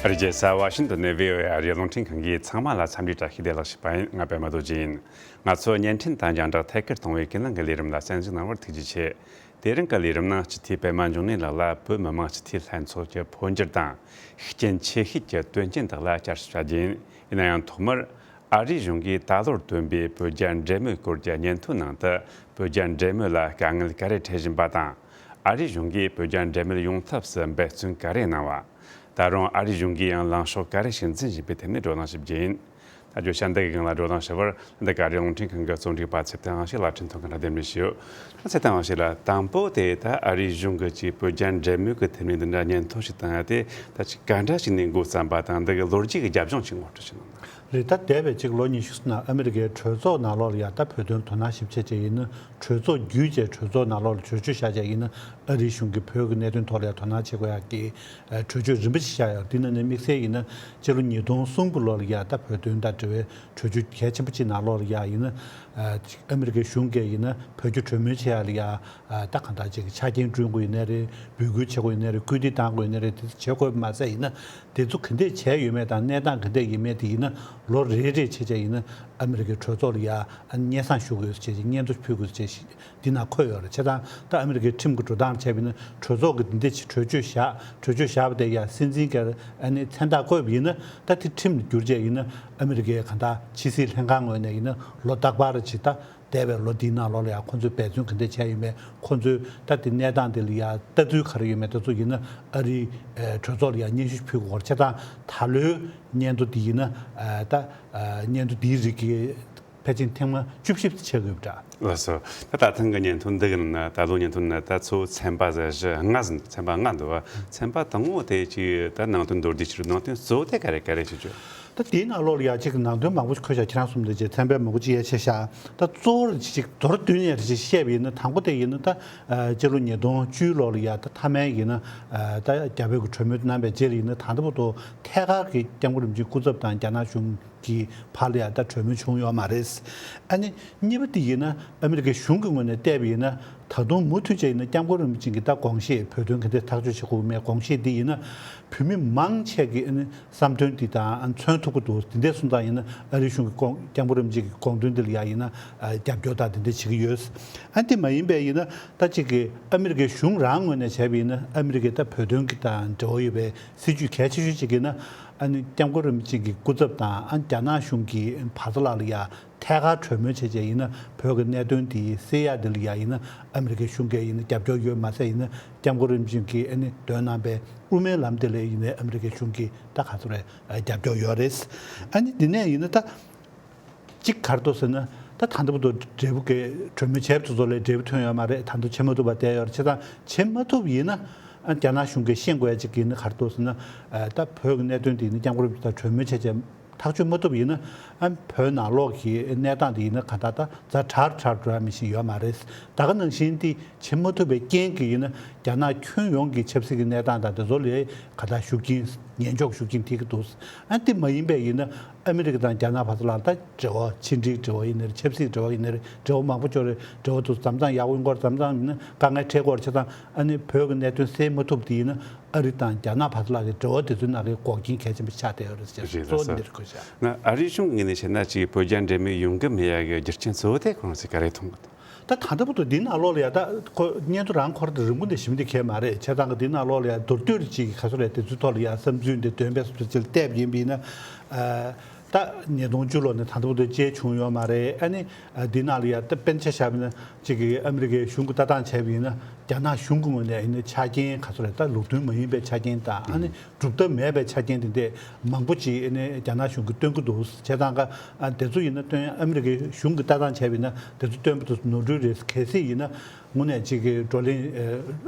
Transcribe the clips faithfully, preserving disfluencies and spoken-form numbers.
རིགས་རྒྱལ་ས་ཝ་ཤིང་ཏོན་ནས་བྷི་ཨོ་ཨེ་ཨ་རིའི་རླུང་འཕྲིན་ཁང་གིས་ཚང་མ་ལ་འཚམས་འདྲི་བཀྲ་ཤིས་བདེ་ལེགས་ཞུས་པ་ཡིན། ང་པད་མ་རྡོ་རྗེ་ཡིན། ང་ཚོ་བརྙན་འཕྲིན་དང་རྒྱང་བསྒྲགས་ཐད་ཀར་གཏོང་བའི་ཀུན་གླེང་གི་ལས་རིམ་ལ་གསན་གཟིགས་གནང་བར་ཐུགས་རྗེ་ཆེ། དེ་རིང་གི་ལས་རིམ་ནང་སྤྱི་འཐུས་པད་མ་འབྱུང་གནས་ལགས་ལ་བོད་མི་མང་སྤྱི་འཐུས་ལྷན་ཚོགས་ཀྱི་འཕོ་འགྱུར་དང་། ཤུགས་རྐྱེན་ཆེ་ཤོས་ཀྱི་དོན་རྐྱེན་དག་ལ་བསྐྱར་ཞིབ་བྱ་རྒྱུ་ཡིན། ཡིན་ན་ཡང་ཐོག་མར། ཨ་རིའི་གཞུང་གིས་ད་ལོར་བཏོན་པའི་བོད་རྒྱ་འབྲེལ་མོལ་སྐོར་གྱི་སྙན་ཐོའི་ནང་དུ། བོད་རྒྱ་འབྲེལ་མོལ་ལ་དཀའ་ངལ་ག་རེ་འཕྲད་བཞིན་པ་དང་། ཨ་རིའི་གཞུང་གིས་བོད་རྒྱ་འབྲེལ་མོལ་ཡོང་ཐབས་སུ་འབད་བརྩོན་ག་རེ་གནང་བ། ད་རུང་ཨ་རིའི་གཞུང་གིས་ཡང་ལངས་ཕྱོགས་ག་རེ་ཞིག་འཛིན་བཞིན་པའི་ཐད་ནས་བགྲོ་གླེང་ཞིབ་རྒྱུ་ཡིན། ད་ཁྱོད་ཤ་འདི་གི་སྒང་ལ་བགྲོ་གླེང་ཞུ་བར། འདི་ག་རེ་རླུང་འཕྲིན་ཁང་གི་རྩོམ་སྒྲིག་པ་ཚེ་བརྟན་དབང་ཕྱུག་ལགས་འཕྲིན་ཐུང་གི་ནང་འདེམས་ལས་ཞུ། ཚེ་བརྟན་དབང་ཕྱུག་ལགས། དང་པོ་དེ་ད་ཨ་རིའི་གཞུང་གིས་ཅིག་བོད་རྒྱ་འབྲེལ་མོལ་གྱི་ཐད་ནས་འདི་འདྲ་སྙན་ཐོ་ཞིག་བཏང་ཡ་དེ། ད་ཅིག་ག་འདྲ་ཞིག་ནས་འགོ་བརྩམས་པ་དང་། འདི་གི་ལོ་རྒྱུས་ཀྱི་རྒྱབ་ལྗོངས་ཅིག་ངོ་སྤྲོད་ཞིག་གནང་ན། རེད། ད་འདས་པའི་ཅིག་ལོ་ཉི་ཤུ་ནང་ཨ་མི་རི་ཀའི་གྲོས་ཚོགས་ནང་ལོགས་ལ་ཡ་ད་བོད་དོན་དོ་སྣང་ཞིབ་བྱེད་བྱས་ཡིན་ན། གྲོས་ཚོགས་བརྒྱུད་བྱས་གྲོས་ཚོགས་ནང་ལོགས་ལ་གྲོས་ཆོད་བཞག་བྱས་ཡིན་ན། ཨ་རིའི་གཞུང་གིས་བོད་ཀྱི་གནད་དོན་ཐོག་ལ་ཡ་དོ་སྣང་བྱེད་དགོས་ཡ་གི་གྲོས་ཆོད་རིམ་པ་ཞིག་བཞག་ཡོད། འདི་ནང་ནས་དམིགས་བསལ་ཡིན་ན། སྤྱི་ལོ་ཉིས་སྟོང་གསུམ་གྱི་ལོ་ལ་ཡ་ད་བོད་དོན་དང་འབྲེལ་བའི་གྲོས་ཆོད་གལ་ཆེན་པོ་གཅིག་ནང་ལོགས་ལ་ཡ་ཡིན་ན། ཨ་ཅིག་ཨ་མི་རི་ཀའི་གཞུང་གིས་ཡིན་ན་བོད་རྒྱ་གྲོས་མོལ་བྱེད་ཡ་ལ་ཡ། ཨ་ད་གང་ལྟར་ཅིག་གི་ཆ་རྐྱེན་བསྐྲུན་དགོས་ཡིན་ནའི་རེད། འབོད་སྐུལ་བྱེད་དགོས་ཡིན་ནའི་རེད། སྐུལ་འདེད་གཏང་དགོས་ཡིན་ནའི་རེད། དེ་ཚོ་བྱེད་དགོས་པ་མ་ཟད་ཡིན་ན། དེ་ཚོ་ག་འདྲས་བྱས་ཡོད་མེད་དང་གནས་སྟངས་ག་འདྲས་ཡིན་མེད་དེ་ཡིན་ན། ལོ་རེ་རེ་བྱས་བྱས་ཡིན་ན་ཨ་མི་རི་ཀའི་གྲོས་ཚོགས་ལ་ཡ་ཨ་སྙན་སེང་ཞུ་དགོས་ཟེར་བྱས་ཅིག་སྙན་ཐོ་ཕུལ་དགོས་ཟེར་བྱས་ཤིག་འདི་ནང་འཁོད་ཡོད་རེད། བྱས་ཙང་ད་ཨ་མི་རི་ཀའི་ཁྲིམས་ཀྱི་འགྲོ་སྟངས་བྱས་པ་ཡིན་ན། གྲོས་ཚོགས་ཀྱིས་འདི་འདྲས་ཅིག་གྲོས་ཆོད་བཞག་གྲོས་ཆོད་བཞག་པ་དེ་ཡ་སྲིད་འཛིན་གྱིས་ཨ་ནི་མཚན་རྟགས་བཀོད་པ་ཡིན་ན། ད་དེ་ཁྲིམས་ལ་བསྒྱུར་བྱས་ཡིན་ན། ཨ་མི་རི་ཀའི་གང་ལྟར་ཕྱི་སྲིད་ལྷན་ཁང་ངོས་ནས་ཡིན་ན་ལོ་རྟག་པར་ཅིག་ད། འདས་པའི་ལོ་འདིའི་ནང་ལོགས་ལ་ཡང་ཁོང་ཚོས་འབད་བརྩོན་ག་འདྲ་བྱས་ཡོད་མེད། ཁོང་ཚོས་ད་དེ་གནས་སྟངས་དེ་ལ་ཡང་ལྟ་ཚུལ་ག་རེ་ཡོད་མེད། དེ་ཚོ་ཡིན་ན་ཨ་རིའི་ཨ་གྲོས་ཚོགས་ལ་ཡང་སྙན་ཞུ་ཕུལ་དགོས་པ་རེད། བྱས་ཙང་ད་ལོའི་སྙན་ཐོ་འདི་ཡིན་ན། ཨ་ད་ཨ་སྙན་ཐོ་འདིའི་རིགས་ཀྱི་ཕལ་ཆེར་ཐེངས་མ་བཅུ་བཞི་ཆགས་ཀྱི་ཡོད་པ་འདྲ། ལགས་སོ། ད་ད་ཐེངས་ཀྱི་སྙན་ཐོ་འདི་གི་ནང་ན། ད་ལོའི་སྙན་ཐོ་ནང་ན་ད་གཙོ་བོ་ཚན་པ་ཟེར་བཞི་ལྔ་ཟིན། ཚན་པ་ལྔ་འདུག་བ། ཚན་པ་དང་པོ་དེ་ཅིག་ད་ནང་དོན་མདོར་བསྡུས་ཅིག་རུ། ནང་དོན་གཙོ་བོ་དེ་ག་རེ་ག་རེ་ཞིག་བརྗོད། ད་དེའི་ནང་ལོགས་ལ་ཡ་ཅིག་ནང་དོན་མང་པོ་ཞིག་འཁོད་བཞག་ཁྱེད་རང་གསུམ་དེ་ཅིག་ཚན་པ་མང་པོ་ཅིག་ཡ་ཆེ་བཞག་ད་གཙོ་བོར་ཅིག་མདོར་བསྡུས་ནས་ཅིག་བཤད་པ་ཡིན་ན། དང་པོ་དེ་ཡིན་ན་ད་ཨ་སྤྱི་ལོ་ཉིས་སྟོང་བཅུ་ལོ་ལ་ཡ་ད་མཐའ་མའི་ཡིན་ན། ཨ་ད་རྒྱ་བོད་ཀྱི་གྲོས་མོལ་གནང་བའི་རྗེས་ལ་ཡིན་ན། ད་ལྟ་བར་དུ་ཐད་ཀར་གྱི་སྐྱབས་མགོན་རིན་པོ་ཆེའི་སྐུ་ཚབ་དང་རྒྱ་ནག་གཞུང་གི་བར་ལ་ཡ་ད་གྲོས་མོལ་བྱུང་ཡོད་མ་རེད། ཨ་ནི་གཉིས་པ་དེ་ཡིན་ན་ཨ་མི་རི་ཀའི་གཞུང་གི་ངོས་ནས་བལྟས་པ་ཡིན་ན། ད་དུང་མུ་མཐུད་བྱས་ཡིན་ན་སྐྱབས་མགོན་རིན་པོ་ཆེ་གི་ད་དགོངས་བཞེད། བོད་དོན་ག་འདྲས་ཐག་གཅོད་བྱེད་དགོས་མེད་དགོངས་བཞེད་འདི་ཡིན་ན། བོད་མི་མང་ཆེ་གི་ཨ་ནི་བསམ་དོན་འདི་དང་མཚོན་ཐུབ་ཀྱི་འདུག་འདི་འདྲས་སོང་ཙང་ཡིན་ན་ཨ་རིའི་གཞུང་གི་དགོངས། སྐྱབས་མགོན་རིན་པོ་ཆེ་གི་དགོངས་དོན་འདི་ལ་ཡ་ཡིན་ན་ཨ་རྒྱབ་སྐྱོར་དང་འདི་འདྲས་བྱེད་ཀྱི་ཡོད། ཨ་འདི་མ་ཡིན་པའི་ཡིན་ན་ད་ཅིག་གི་ཨ་མི་རི་ཀའི་གཞུང་རང་ངོས་ནས་བྱས་པ་ཡིན་ན། ཨ་མི་རི་ཀའི་ད་བོད་དོན་གྱི་དང་འབྲེལ་བ་ཡོད་པའི་སྲིད་ཇུས་གལ་ཆེ་ཤོས་ཅིག་ཡིན་ན། ཨ་ནི་སྐྱབས་མགོན་རིན་པོ་ཆེ་གི་སྐུ་ཚབ་དང་ཨ་རྒྱ་ནག་གཞུང་གི་བར་ལ་ལ་ཡ་ཐད་ཀར་གྲོས་མོལ་བྱས་བྱས་ཡིན་ན། བོད་ཀྱི་གནད་དོན་འདི་སེལ་ཡ་འདི་ལ་ཡ་ཡིན་ན་ཨ་མི་རི་ཀའི་གཞུང་གིས་ཡིན་ན་རྒྱབ་སྐྱོར་ཡོད་མ་ཟད་ཡིན་ན། སྐྱབས་མགོན་རིན་པོ་ཆེ་གིས་ཨ་ནི་འདོན་གནང་པའི་དབུ་མའི་ལམ་དེ་ལ་ཡིན་ན་ཨ་མི་རི་ཀའི་གཞུང་གིས་ད་ག་ཚོད་རེད་རྒྱབ་སྐྱོར་ཡོད་རེད། ཨ་ནི་འདི་ནས་ཡིན་ན་ད་གཅིག་ག་རེ་འདུག་ཟེར་ན། ད་ད་ལྟ་བར་དུ་འབྲས་བུ་གི་གྲོས་མོལ་བྱས་པ་དེ་ཚོ་ལ་འབྲས་བུ་ཐོན་ཡོད་མ་རེད། ད་ལྟ་བྱེད་མ་ཐུབ་པ་བསྡད་ཡོད་རེད། བྱས་ཙང་བྱེད་མ་ཐུབ་ཡིན་ན། ཨ་རྒྱ་ནག་གཞུང་གིས་ཤེས་དགོས་ཡ་གཅིག་ཡིན་ན་ག་རེ་འདུག་ཟེར་ན། ཨ་ད་བོད་ཀྱི་གནད་དོན་དེ་ཡིན་ན་སྐྱབས་མགོན་རིན་པོ་ཆེ་དང་གྲོས་མོལ་བྱས་བྱས་ཐག་གཅོད་མ་ཐུབ་ཡིན་ན། ཨ་བོད་ནང་ལོགས་ཀྱི་གནས་སྟངས་དེ་ཡིན་ན་ག་ད་ད་ཛ་དྲག་དྲག་འགྲོ་ཡ་མི་ཤེས་ཡོད་མ་རེད། ད་ག་ནང་བཞིན་དེ་བྱེད་མ་ཐུབ་པའི་རྐྱེན་གྱིས་ཡིན་ན་རྒྱ་ནག་ཁྱོན་ཡོངས་ཀྱི་ཆབ་སྲིད་ཀྱི་གནས་སྟངས་དང་དེ་ཚོ་ལ་ག་ད་ཤུགས་རྐྱེན། ཉན་འཇོག་ཤུགས་རྐྱེན་ཐེབས་ཀྱི་འདུག་ཨ་འདི་མ་ཡིན་པའི་ཡིན་ན་ཨ་མི་རི་ཀ་དང་རྒྱ་ནག་བར་ལ་ད་འབྲེལ་བ། ཕྱི་འབྲེལ་འབྲེལ་བ་ཡིན་ན་རེད། ཆབ་སྲིད་འབྲེལ་བ་ཡིན་ན་རེད། འབྲེལ་བ་མང་པོ་ཅིག་ཡོད་རེད། འབྲེལ་བ་དེ་ཚོ་མཚམས་མཚམས་ཡག་པོ་ཡོང་གི་རེད། མཚམས་མཚམས་ཡིན་ན་དཀའ་ངལ་འཕྲད་ཀྱི་ཡོད་རེད། བྱས་ཙང་ཨ་ནི་བོད་ཀྱི་གནད་དོན་སེལ་མ་ཐུབ་དེ་ཡིན་ན་ཨ་རི་དང་རྒྱ་ནག་བར་ལ་གི་འབྲེལ་བ་དེ་ཚོའི་ནང་གི་འགོག་རྐྱེན་གལ་ཆེན་པོ་ཆགས་བསྡད་ཡོད་རེད་ཟེར། རེད་གཙོ་བོ་ལགས་སོ། འདི་རེད་ཁོ་ཤག་ང་ཨ་རིའི་གཞུང་གི་ངོས་ནས་བཤད་ན་ཅིག་བོད་རྒྱ་འབྲེལ་མོལ་ཡོང་གི་མེད་ཡ་གི་རྒྱུ་རྐྱེན་གཙོ་བོ་དེ་ཁོང་ཚོས་ག་རེ་མཐོང་གི་འདུག་ད་ད་ལྟ་བར་དུ་འདི་ནང་ལོགས་ལ་ཡ་ད་ཁོ་སྙན་ཐོ་རང་ཁོ་རང་དེ་རིང་པོ་འདི་ཞིབ་འདི་གས་མ་རེད། བྱས་ཙང་གི་འདི་ནང་ལོགས་ལ་ཡ་མདོར་བསྡུས་ཅིག་ག་ཚོད་རེད། དེ་ཚོའི་ཐོག་ལ་ཡ་བསམ་ཚུལ་འདི་འདོན་པའི་སུ་ཚོད་ཅིག་ལ་བལྟས་པ་ཡིན་པ་ཡིན་ན། ཨ་ད་ཉིས་སྟོང་བཅུ་ལོ་ནས་ད་ལྟ་བར་དུ་བཅད་བྱུང་ཡོད་མ་རེད། ཨ་ནི་ཨ་འདི་ནང་ལ་ཡ་ད་དཔེར་ན་ཆ་བཞག་པ་ཡིན་ན་ཅིག་གི་ཨ་མི་རི་ཀའི་གཞུང་གི་ལྟ་སྟངས་བྱས་པ་ཡིན་ན་རྒྱ་ནག་གཞུང་གི་ངོས་ནས་ཡིན་ན་ཆ་རྐྱེན་ག་ཚོད་རེད། ད་ལུགས་མཐུན་མ་ཡིན་པའི་ཆ་རྐྱེན་དང་། ཨ་ནི་སྒྲུབ་ཐབས་མེད་པའི་ཆ་རྐྱེན་དེ་འདྲས་མང་པོ་ཅིག་ཨ་ནི་རྒྱ་ནག་གཞུང་གིས་སྟོན་གྱི་འདུག་བྱས་ཙང་ཀ་ཨ་དེ་ཚོ་ཡིན་ན་སྟོན། ཨ་མི་རི་ཀའི་གཞུང་གིས་ལྟ་སྟངས་བྱས་པ་ཡིན་ན་དེ་ཚོ་སྟོན་པ་དེ་ཚོ་ནོར་འཁྲུལ་རེད། གལ་སྲིད་ཡིན་ན་དངོས་གནས་ཅིག་གི་བགྲོ་གླེང་ཨ་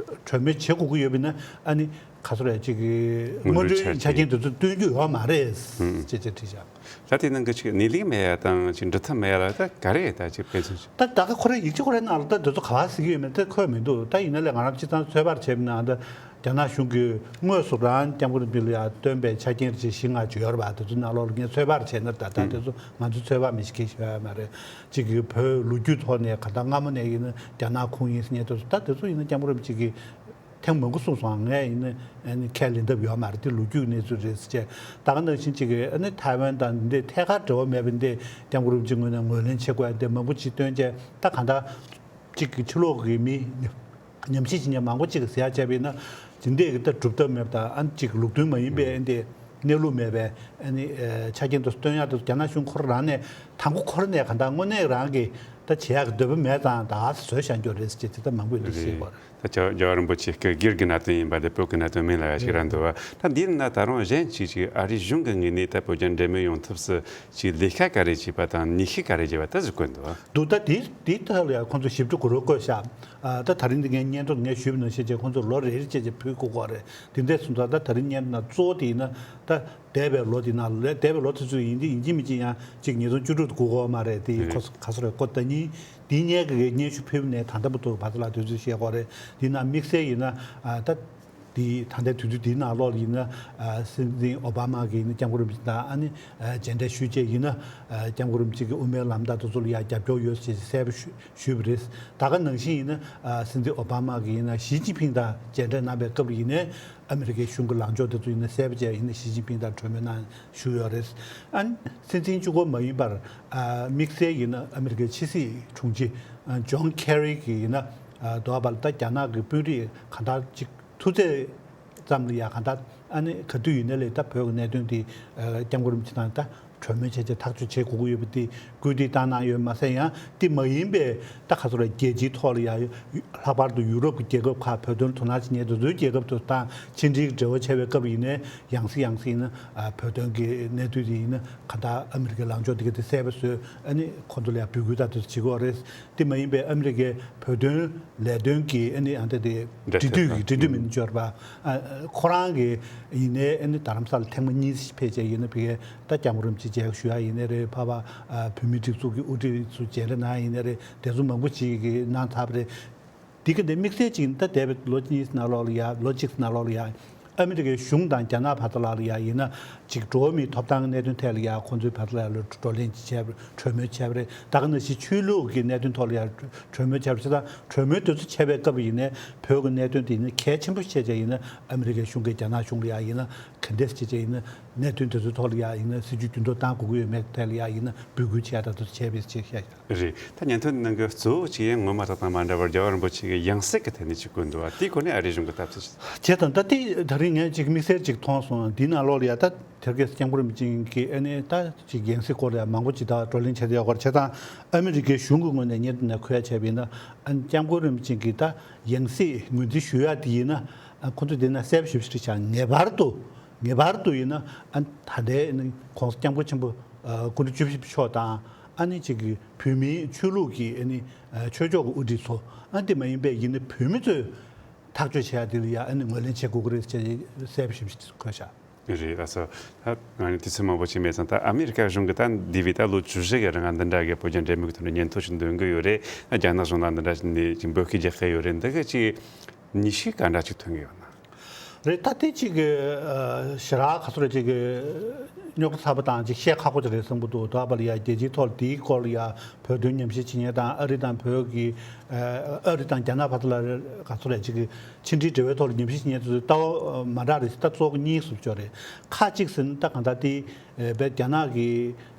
གྲོས་མོལ་བྱེད་དགོས་ཀྱི་ཡོད་པ་ཡིན་ན་ཨ་ནི་ག་ཚོད་རེད། ཅིག་གི་དངོས་འབྲེལ་ཆ་རྐྱེན་དེ་ཚོ་སྟོན་རྒྱུ་ཡོད་མ་རེད་ཅེས་ཅེས་བྲིས་བཞག་ད་དེ་ནང་གི་ཅིག་གནས་ལུགས་མེད་ཡ་དང་ཅིག་འབྲི་ཐབས་མེད་ཡ་ལ་ད་ག་རེ་ད་ཅིག་དཔེ་མཚོན་ཅིག་ད་ད་ག་ཁོ་རའི་ཡིག་ཆ་ཁོ་རའི་ནང་ལ་ད་དེ་ཚོ་ག་པར་གཟིགས་ཀྱི་ཡོད་མེད་ད་འཁོད་མི་འདུག་ད་ཡིན་ན་ལས་ང་རང་སྤྱིར་བཏང་ཚོད་དཔག་བྱས་པ་ན་ད་རྒྱ་ནག་གཞུང་གིས་དངོས་སུ་རང་སྐྱབས་མགོན་རིན་པོ་ཆེ་ལ་ཡ་སྟོན་པའི་ཆ་རྐྱེན་རེ་ཞིག་བཞི་ལྔ་ཅིག་ཡོད་རེད་པ། དེ་ཚོ་ནང་ལོགས་ལ་ངས་ཚོད་དཔག་བྱས་ན་ད་ད་དེ་ཚོ་ང་ཚོས་ཚོད་དཔག་མི་ཤེས་མཁན་ཞིག་ཡོད་ཡ་མ་རེད། གཅིག་གིས་བོད་ལོ་རྒྱུས་ཐོག་ནས་ག་ད་སྔ་མོ་ནས་ཡིན་ན་རྒྱ་ནག་ཁོངས་ཡིན་ཟེར་མཁན་དེ་ཚོ། ད་དེ་ཚོ་ཡིན་ན་སྐྱབས་མགོན་རིན་པོ་ཆེ་གིས། ཐེངས་མང་པོ་གསུངས་སོང་། ངས་ཡིན་ན་ཨ་ནི་ཁས་ལེན་ཐབས་ཡོད་མ་རེད། དེ་ལོ་རྒྱུས་ཀྱི་གནས་ཚུལ་རེད་ཟེར་བྱས། ད་ག་ནང་བཞིན་གཅིག་གིས་ཨ་ནི་ཐའེ་ཝན་དང་འདི་ཐད་ཀར་འབྲེལ་བ་མེད་པའི་འདི་སྐྱབས་མགོན་རིན་པོ་ཆེའི་ངོས་ནས་ངོས་ལེན་བྱེད་དགོས་ཡ་འདི་མང་པོ་ཅིག་བཏོན་བྱས། ད་གང་ལྟར་གཅིག་གི་ཕྱི་ལོགས་ཀྱི་མི་ཉམས་ཞིབ་བྱེད་མཁན་མང་པོ་ཅིག་གིས་ཟེར་ཡ་བྱས་པ་ཡིན་ན། ཇི་འདྲས་ཀྱི་ད་སྒྲུབ་ཐབས་མེད་པ་དང་། ཨ་ནི་གཅིག་ལུགས་མཐུན་མ་ཡིན་པའི་ཨ་ནི་གནས་ལུགས་མེད་པའི་ཨ་ནི་ཆ་རྐྱེན་དུ་སྟོན་ཡ་དུ་རྒྱ་ནག་གཞུང་ཁོ་རང་ནས་དང་པོ་ཁོ་རང་ནས་གང་ལྟར་དངོས་གནས་རང་གི་ད་བྱེད་ཡག་གི་འདོད་པ་མེད་ཙང་ད་ག་ཟེ་བཟོས་བཞག་རྒྱུ་རེད་ཟེར་བྱས་དེ་ལྟར་མང་པོས་འདུག་ཟེར་བ་རེད། ད་རྒྱལ་རྒྱལ་བ་རིན་པོ་ཆེ་སྐུ་སྒེར་གྱི་གནད་དོན་ཡིན་པ་དེ་བོད་ཀྱི་གནད་དོན་མིན་ལ་ཡ་ཞིག་ར་འདུག་བ། ད་འདིར་ན་ད་རུང་གཞན་གཅིག་ཅིག་ཨ་རིའི་གཞུང་གི་ངོས་ནས་ད་བོད་རྒྱ་འབྲེལ་མོལ་ཡོང་ཐབས་སུ་ཅིག་ལས་ཀ་ག་རེ་བྱས་པ་དང་ནུས་ཤུགས་ག་རེ་བྱས་པ་ད་ཟིག་བཀོད་འདུག་བ། འདུག་ད་དེ་དེའི་ཐད་ལ་ཡང་ཁོང་ཚོ་ཞིབ་ཕྲ་གོ་རོགས་བཀོད་ཤག་ཨ་ད་ད་རིང་འདི་ངའི་སྙན་ཐོ་ངས་ཞུས་པ་ནང་བཞིན་བྱས་ཁོང་ཚོ་ལོ་རེ་རེ་བྱས་བྱས་ཕུལ་དགོས་ཀྱི་རེད། དེ་འདྲས་སོང་ཙང་ད་ད་རིང་སྙན་ཐོ་ནང་གཙོ་བོ་དེ་ཡིན་ན་ད། འདས་པའི་ལོ་འདི་ནང་ལ། འདས་པའི་ལོ་དེ་ཚོ་ཡིན་གྱི་ཡིན་གྱི་མིན་གྱི་ཡང་གཅིག་ཉིས་སྟོང་བཅུ་དྲུག་ཏུ་སྒུག་དགོས་མ་རེད། དེ་ཡིན་ཁོ་ག་ཚོད་རེད། ཁོ་ཟླ་ཉིན་འདི་ཉལ་གི་སྙན་ཞུ་ཕུལ་ནས་ད་ལྟ་བར་དུ་བར་དུ་ལ་དུས་ཚོད་བཤད་དགོས་རེད། འདི་ནང་དམིགས་བསལ་ཡིན་ན་ད་འདི་ད་ལྟའི་དུས་ཚོད་འདིའི་ནང་ལོགས་ཡིན་ན་སྲིད་འཛིན་ཨོ་བྷ་མ་གིས་ཡིན་ན་སྐྱབས་མགོན་རིན་པོ་ཆེ་དང་ཨ་ནི་མཇལ་འཕྲད་ཞུས་བྱས་ཡིན་ན་སྐྱབས་མགོན་རིན་པོ་ཆེ་གི་དབུ་མའི་ལམ་དང་དེ་ཚོ་ལ་ཡང་རྒྱབ་སྐྱོར་ཡོད་ཅེས་གསལ་པོ་ཞུས་ཞུས་པ་རེད། ད་ག་ནང་བཞིན་ཡིན་ན་སྲིད་འཛིན་ཨོ་བྷ་མ་གིས་ཡིན་ན་ཞི་ཅིན་ཕིང་དང་མཇལ་འཕྲད་གནང་པའི་སྐབས་ལ་ཡིན་ནའི་ཨ་མི་རི་ཀའི་གཞུང་གི་ལངས་ཕྱོགས་དེ་ཚོ་ཡིན་ན་གསལ་པོ་བྱས་ཡིན་ན་ཞི་ཅིན་ཕིང་དང་གྲོས་མོལ་གནང་ཞུས་ཡོད་རེད། ཨ་ནི་སྲིད་འཛིན་གཅིག་པོ་མ་ཡིན་པར་དམིགས་བསལ་ཡིན་ན་ཨ་མི་རི་ཀའི་ཕྱི་སྲིད་དྲུང་ཆེ་ཇོན་ཁེ་རི་གིས་ཡིན་ན་དོ་བ་ལ་ད་རྒྱ་ནག་གི་དཔོན་རིགས་གང་དག་ཅིག་ཐུག་ཚད་ཙམ་ལ་ཡ་གང་ལྟར་ཨ་ནི་ག་དུས་ཡིན་ན་ལས་ད་བོད་ཀྱི་གནད་དོན་དེ་སྐྱབས་མགོན་རིན་པོ་ཆེ་དང་ད་གྲོས་མོལ་བྱས་བྱས་ཐག་གཅོད་བྱེད་དགོས་ཀྱི་ཡོད་པ་དེ་སྐུལ་འདེད་བཏང་གནང་ཡོད་མ་ཟད། ཡང་དེ་མ་ཡིན་པའི་ད་ག་ཚོད་རེད། རྒྱལ་སྤྱིའི་ཐོག་ལ་ཡ་ལྷག་པར་དུ་ཡུ་རོབ་ཀྱི་རྒྱལ་ཁབ་ཁག་བོད་དོན་དོ་སྣང་བྱེད་མཁན་དེ་ཚོའི་རྒྱལ་ཁབ་དེ་དང་ཕྱི་འབྲེལ་གྱི་འབྲེལ་བ་བྱས་པའི་སྐབས་ཡིན་ནའི་ཡང་སེ་ཡང་སེ་ཡིན་ན་བོད་དོན་གྱི་གནད་དོན་དེ་ཡིན་ན་གང་ལྟར་ཨ་མི་རི་ཀའི་ལངས་ཕྱོགས་དེ་ག་དེ་གསལ་པོ་བཟོས། ཨ་ནི་ཁོང་ཚོ་ལ་ཡ་འབོད་སྐུལ་ད་དེ་ཚོ་བྱེད་ཀྱི་ཡོད་རེད། དེ་མ་ཡིན་པའི་ཨ་མི་རི་ཀའི་བོད་དོན་ལས་དོན་གྱི་ཨ་ནི་ཨ་འདྲ་དེ་འབྲེལ་མཐུད་ཀྱི་འབྲེལ་མཐུད་མིན་འབྱོར་པ། ཨ་ཁོ་རང་གི་ཡིན་ནའི་ཨ་ནི་རྡ་རམ་ས་ལ་ཐེངས་མ་གཉིས་ཕེབས་བྱས་ཡིན་ན་ཕ་གིའི་ད་སྐྱབས་མགོན་རིན་པོ་ཆེ་མཇལ་ཁ་ཞུ་ཡ་ཡིན་ནའི་རེད། ཕ་བ་ཨ་བོད་མིའི་སྒྲིག་འཛུགས་ཀྱི་དབུ་ཁྲིད་ཚོ་མཇལ་འཕྲད་གནང་ཡ་ཡིན་ནའི་རེད། དེ་ཚོ་མང་པོ་ཅིག་གིས་གནང་ཚར་བ་རེད། འདི་ག་འདི་དམིགས་བསལ་ཅིག་ད་འདས་པའི་ལོ་གཉིས་ནང་ལོགས་ལ་ཡ་ལོ་གཅིག་ནང་ལོགས་ལ་ཡ་ཨ་མི་རི་ཀའི་གཞུང་དང་རྒྱ་ནག་བར་དུ་ལ་ལ་ཡ་ཡིན་ན་ཅིག་འགྲོ་བ་མིའི་ཐོབ་ཐང་གི་གནད་དོན་ཐད་ལ་ཡ་ཁོང་ཚོའི་བར་དུ་ལ་ཡ་ལ་བགྲོ་གླེང་ཅིག་བྱས་པ་རེད། གྲོས་མོལ་བྱས་པ་རེད། ད་ག་ནང་བཞིན་ཆོས་ལུགས་ཀྱི་གནད་དོན་ཐོག་ལ་ཡ་གྲོས་མོལ་བྱས་པ་རེད། བྱས་ཙང་གྲོས་མོལ་དེ་ཚོ་བྱས་པའི་སྐབས་ཡིན་ནའི་བོད་ཀྱི་གནད་དོན་དེ་ཡིན་ན་གལ་ཆེན་པོ་བྱས་བྱས་ཡིན་ན་ཨ་མི་རི་ཀའི་གཞུང་གིས་རྒྱ་ནག་གཞུང་ལ་ཡ་ཡིན་ན་ག་འདྲས་བྱས་བྱས་ཡིན་ན་གནད་དོན་དེ་ཚོའི་ཐོག་ལ་ཡ་ཡིན་ན་སྲིད་ཇུས་རྒྱུན་འཁྱོངས་གཏང་དགོས་ཀྱི་ཡོད་མེད་ཐད་ལ་ཡ་ཡིན་ན་འབོད་སྐུལ་བྱས་ད་དེ་ཚོ་བྱས་པའི་ཅིག་བཤད། རེད། ད་སྙན་ཐོ་ནང་གི་གཙོ་བོ་གཅིག་ཡང་ངོ་མ་ཏག་ཏག་མ་འདྲ་བར་རྒྱལ་བ་རིན་པོ་ཆེ་གི་ཡང་སྲིད་ཀྱི་ཐད་ནས་ཅིག་བཀོད་འདུག་བ། དེའི་སྐོར་ནས་ཨ་རིའི་གཞུང་གི་ལྟ་ཚུལ་ཅིག་བྱས་དང་། ད་ལྟའི་ད་རིང་ངས་ཅིག་དམིགས་བསལ་ཅིག་མཐོང་སོང་། འདིའི་ནང་ལོགས་ལ་ཡ་ད་དེ་གའི་སྐྱབས་མགོན་རིན་པོ་ཆེ་གི་ཨ་ནི་ད་ཅིག་ཡང་སྲིད་སྐོར་ལ་ཡ་མང་པོ་ཅིག་ད་བགྲོ་གླེང་བྱས་ཏེ་ཡོད་སྐོར་བྱས་ཙང་། ཨ་མི་རི་ཀའི་གཞུང་གི་ངོས་ནས་སྙན་ཐོ་ནས་འཁོད་ཡ་བྱས་པ་ཡིན་ན་ཨ་ནི་སྐྱབས་མགོན་རིན་པོ་ཆེ་གི་ད་ཡང་སྲིད་ངོས་འཛིན་ཞུ་ཡ་དེ་ཡིན་ན་ཨ་ཁོ་ཚོ་དེ་ན་གསལ་པོ་ཞེ་པོ་ཅིག་བྱས། ངེས་པར་དུ་ངེས་པར་དུ་ཡིན་ན་ཨ་ནི་ད་ལྟའི་ཨ་ནི་༸གོང་ས་༸སྐྱབས་མགོན་ཆེན་པོ་ཨ་སྐུ་ཕྲེང་བཅུ་བཞི་པ་མཆོག་དང་། ཨ་ནི་གཅིག་གི་བོད་མིའི་ཆོས་ལུགས་ཀྱི་ཨ་ནི་ཆོས་ཕྱོགས་ཀྱི་དབུ་ཁྲིད་ཚོ། ཨ་དེ་མ་ཡིན་པའི་ཡིན་ན་བོད་མི་ཚོས་ཐག་གཅོད་བྱེད་ཡ་དེ་ལ་ཡ་ཨ་ནི་ངོས་ལེན་བྱེད་དགོས་ཀྱི་རེད་ཅེས་གསལ་པོ་ཞིབ་ཞིབ་འཁོད་བཞག་རེད། ལགས་སོ། ད་ང་ནི་དུས་ཚོད་མང་པོ་ཞིག་མེད་ཙང་། ད་ཨ་མི་རི་ཀ་གཞུང་གིས་ད་འདས་པའི་ད་ལོ་བཅུ་བཞི་གི་རིང་འདི་འདྲ་གི་བོད་རྒྱ་འབྲེལ་མོལ་གྱི་ཐོག་ནས་སྙན་ཐོ་ཞིག་འདོན་གྱི་ཡོད་རེད། རྒྱ་ནག་གཞུང་ལ་འདི་འདྲ་ཞིག་ནས་ཅིག་འབོད་སྐུལ་རྒྱག་གི་ཡོད་རེད། འདི་ག་ཅིག་ནུས་ཤུགས་ག་འདྲ་ཅིག་ཐོན་གྱི་ཡོད་ན། རེད། ད་ལྟའི་ཅིག་གི་ཨ་ཞེ་དྲག་ག་ཚོད་རེད། ཅིག་གི་རྙོག་དྲ་ཚ་པོ་དང་ཅིག་བཤད་ཁག་པོ་ཅིག་རེད་བསམ་གྱི་འདུག་དོ་བ་ལ་ཡ་རྒྱལ་སྤྱིའི་ཐོག་ལ་དེའི་སྐོར་ལ་ཡ་བོད་དོན་ཉམས་ཞིབ་བྱེད་མཁན་དང་ཨ་རི་དང་བོད་ཀྱི་ཨ་ཨ་རི་དང་རྒྱ་ནག་བར་དུ་ལ་ག་ཚོད་རེད། ཅིག་གི་ཕྱི་འབྲེལ་འབྲེལ་བའི་ཐོག་ལ་ཉམས་ཞིབ་བྱེད་མཁན་དེ་ཚོ་ལྟ་བ་མ་འདྲ་རེད། ད་གཙོ་བོ་གཉིས་སུ་ཕྱོགས་རེད། ཁ་ཅིག་ཟེར་ན་ད་གང་ལྟར་དེ་ཨ་བས་རྒྱ་ནག་གི་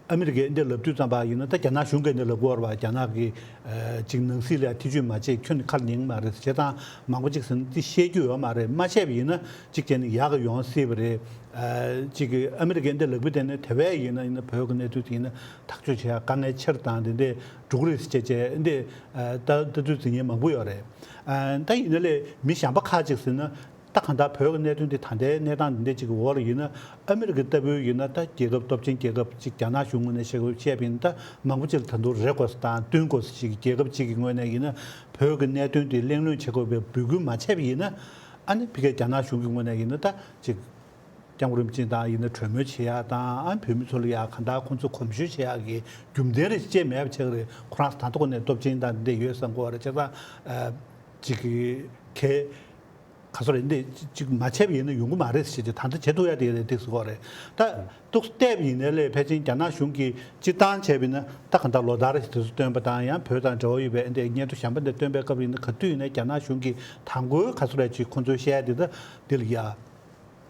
ཨ་མི་རི་ཀས་འདི་ལབ་དུས་ཙམ་པ་ཡིན་ན། ད་རྒྱ་ནག་གཞུང་གིས་འདི་ལབ་དགོས་རེད་པ། རྒྱ་ནག་གི་ཨ་ཅིག་ནང་སྲིད་ལ་ཐེ་བྱུས་མ་བྱེད། ཁྱོན་ནས་ཁ་ལ་ཉན་གྱི་མ་རེད་ཟེར། བྱས་ཙང་མང་པོ་ཅིག་ཟེར་ན་འདི་བཤད་རྒྱུ་ཡོད་མ་རེད། མ་བཤད་པ་ཡིན་ན་གཅིག་བྱས་ན་ཡག་གི་ཡོང་སྲིད་པ་རེད། ཨ་ཅིག་གི་ཨ་མི་རི་ཀས་འདི་ལབ་པའི་སྟེང་ནས་དེ་བས་ཡིན་ན་ཡིན་ན་བོད་ཀྱི་གནས་ཚུལ་དེ་ཡིན་ན་ཐག་གཅོད་བྱེད་ཡ་དཀའ་ངལ་ཆེ་རུ་དང་དེ་འདྲས་འགྲོ་གི་རེད་ཟེར་བྱས་བྱས་འདི་ཨ་ད་ལྟ་ཚུལ་འཛིན་མཁན་མང་པོ་ཡོད་རེད། ཨ་ད་ཡིན་ན་ལས་མི་གཞན་པ་ཁ་ཅིག་ཟེར་ན། ད་གང་ལྟར་བོད་ཀྱི་གནད་དོན་འདི་ད་ལྟའི་གནས་སྟངས་འདི་འདྲ་ཅིག་གི་འོག་ལ་ཡིན་ན། ཨ་མི་རི་ཀ་ལྟ་བུ་ཡིན་ན། ད་རྒྱལ་ཁབ་སྟོབས་ཆེན་རྒྱལ་ཁབ་ཅིག་རྒྱ་ནག་གཞུང་ངོས་ནས་བཤད་དགོས་བཤད་པ་ཡིན་ན། ད་མང་པོ་ཅིག་ལ་ད་དུང་རེ་དགོས་ས་དང་བསྟུན་དགོས་ས་ཅིག་གི་རྒྱལ་ཁབ་ཅིག་གི་ངོས་ནས་ཡིན་ན། བོད་ཀྱི་གནད་དོན་འདི་གླེང་སློང་བྱེད་དགོས་པའི་འབོད་སྐུལ་མ་བྱས་པ་ཡིན་ན། ཨ་ནི་ཕ་གིའི་རྒྱ་ནག་གཞུང་གི་ངོས་ནས་ཡིན་ན་ད་ཅིག་སྐྱབས་མགོན་རིན་པོ་ཆེ་དང་ཡིན་ན་གྲོས་མོལ་བྱེད་ཡ་དང་། ཨ་བོད་མི་ཚོ་ལ་ཡ་གང་ལྟར་ཁོང་ཚོ་གོམས་ཞུ་བྱེད་ཡ་གི་རྒྱུ་མཚན་རེ་ཅིག་མེད་པ་བྱེད་ཀྱི་རེད། ཁོ་རང་ད་ལྟ་ཁོ་ནས་སྟོབས་ཆེན་དང་འདི་འདྲ་ཡོད་བསམ་གྱི་ཡོད་རེད། བྱས་ཙང་ཨ་ཅིག་གི་གལ། ག་སོ་རེད། འདི་ཅིག་མ་བྱས་པ་ཡིན་ན་ཡོང་གི་མ་རེད་ཟེར་ཏེ། ད་ལྟ་བྱེད་ཐུབ་ཡ་དེ་རེད་འདུག་ཟེར་གོ་རེད། ད་ཏོག་ཙམ་བལྟས་པ་ཡིན་ནའི་ལས་ཕལ་ཆེར་རྒྱ་ནག་གཞུང་གིས་སྤྱིར་བཏང་བྱས་པ་ཡིན་ན། ད་གང་ལྟར་ལོ་ལྟར་དེ་ཚོ་བཏོན་པ་དང་། ཡང་བོད་དང་འབྲེལ་བ་ཡོད་པའི་འདི་སྙན་ཐོ་གཞན་པ་འདི་བཏོན་པའི་སྐབས་ཡིན་ན། ག་དུས་ཡིན་ན་རྒྱ་ནག་གཞུང་གིས་དང་པོའི་ག་སོ་རེད་ཅིག་ཁོང་ཚོའི་བཤད་ཡ་དེ། ད་འདི་ལ་ཡ་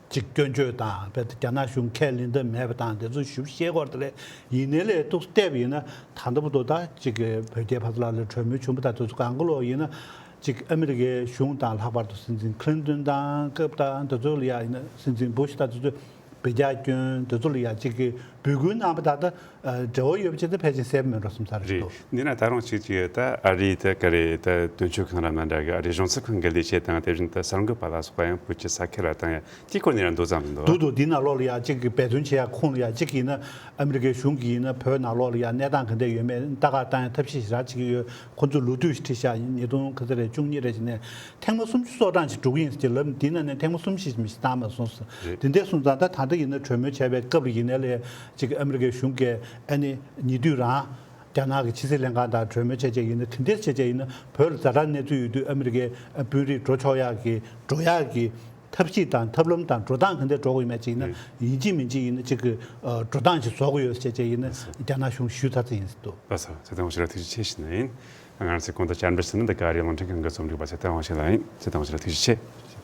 ཅིག་སྐྱོན་བརྗོད་དང་། རྦད་དེ་རྒྱ་ནག་གཞུང་ཁས་ལེན་ཐབས་མེད་པ་དང་། དེ་ཚོ་ཞིབ་བཤད་སྐོར་དེ་རེད། ཡིན་ནའི་ལས་ཏོག་ཙམ་བལྟས་པ་ཡིན་ན། ད་ལྟ་བར་དུ་ད་ཅིག་བོད་རྒྱའི་བར་ལ་ལ་གྲོས་མོལ་བྱུང་བ་དང་། དེ་ཚོ་གང་ག་ལོག་ཡིན་ན། ཅིག་ཨ་མི་རི་ཀའི་གཞུང་དང་། ལྷག་པར་དུ་སྲིད་འཛིན་ཁི་ལིན་ཏོན་དང་སྐབས་དང་། དེ་ཚོ་ལ་ཡ་ཡིན་ན། སྲིད་འཛིན་བུ་ཤི་དང་དེ་ཚོས་བོད་རྒྱ་སྐྱོན་དེ་ཚོ་ལ་ཡ་ཅིག་གི་འབོད་སྐུལ་གནང་བ་དང་། ད་འབྲེལ་བ་ཡོད་པ་ཅིག་ད་ཕལ་ཆེར་གསལ་པོ་མེད་འགྲོ་བསམ་ས་རེད་རེད། འདུག་དེ་ན་ད་རུང་ཅིག་ཅིག་ད་ཨ་རིའི་ད་ག་རེ་ད་དོན་གཅོད་ཁང་ར་ན་འདྲ་གི། ཨ་རིའི་གཞུང་ཚབ་ཁང་གི་ལས་བྱེད་དང་། དེ་བཞིན་ད་གསར་འགོད་པ་ལ་སོགས་པ་ཡང་བོད་ཀྱི་ས་ཁུལ་ལ་བཏང་ཡ་དེའི་སྐོར་ནས་རང་འདུག་བསམ་འདུག་འདུག་འདུག་འདི་ནང་ལོགས་ལ་ཡ་ཅིག་གི་འབད་བརྩོན་བྱེད་ཡ་ཁོངས་ལ་ཡ་ཅིག་ཡིན་ན། ཨ་མི་རི་ཀའི་གཞུང་གིས་ཡིན་ན་བོད་ནང་ལོགས་ལ་ཡ་གནས་སྟངས་ག་འདྲ་ཡོད་མེད་ལྟ་ག་བཏང་ཡ་ཐབས་ཤེས་ཞེ་དྲག་ཅིག་ཡོད། ཁོང་ཚོས་ལོ་དུས་ཤིག་ཁྲིད་ཤག་ཉིས་སྟོང་ག་ཚོད་རེད། བཅུ་གཉིས་རེད་ཅིག་ནས་ཐེངས་མ་སུམ་ཅུ་སོ་གྲངས་ཅིག་འགྲོ་གི་ཡིན་ཟེར་ལབ། འདི་ནང་ནས་ཐེངས་མ་གསུམ་བཞི་ཞིག་མི་ཞིག་བཏང་མ་སོང་ཟེར། རེད། དེ་འདྲ་སོང་ཙང་། ད་ད་ལྟ་ཡིན་ན་གྲོས་མོལ་བྱས་པའི་སྐབས་ལ་ཡིན་ནའི་ལས་ཅིག་ཨ་མི་རི་ཀའི་གཞུང་གིས་ཨ་ནི་ཉེ་དུས་རང་རྒྱ་ནག་གི་ཕྱི་སྲིད་ལྷན་ཁང་དང་གྲོས་མོལ་བྱས་བྱས་ཡིན་ན། དེ་འདྲ་བྱས་བྱས་ཡིན་ན། བོད་ལ་ཛ་དྲག་གནས་ཚུལ་ཡོད་དུས་ཨ་མི་རི་ཀའི་དཔོན་རིགས་འགྲོ་ཆོག་ཡག་གི། འགྲོ་ཡག་གི་ཐབས་ཤེས་དང་ཐབས་ལམ་དང་འགྲོ་སྟངས་ག་འདྲ་འགྲོ་དགོས་ཡོད་མེད་ཅིག་ཡིན་ན། ཡིན་གཅིག་མིན་གཅིག་ཡིན་ན་ཅིག་གི་འགྲོ་སྟངས་ཤིག་བཟོ་དགོས་ཡོད་ཟེར་བྱས་བྱས་ཡིན་ན། རྒྱ་ནག་གཞུང་ཞུས་ཚར་ཚར་ཡིན་ཟེར་འདུག་ལགས་སོ། ཚེ་བརྟན་དབང་ཕྱུག་ལགས་ཐུགས་རྗེ་ཆེ་ཞུ་ནི་ཡིན། ང་རང་ཚོའི་གོང་དུ་བཅར་འདྲི་ཞུས་ནི་འདི་ག་རི་ལུང་ཕྲན་ཁང་གི་རྩོམ་སྒྲིག་པ་ཚེ་བརྟན་དབང་ཕྱུག་ལགས་ཡིན། ཚེ་བརྟན་དབང་ཕྱུག་ལགས་ཐུགས་རྗེ་ཆེ།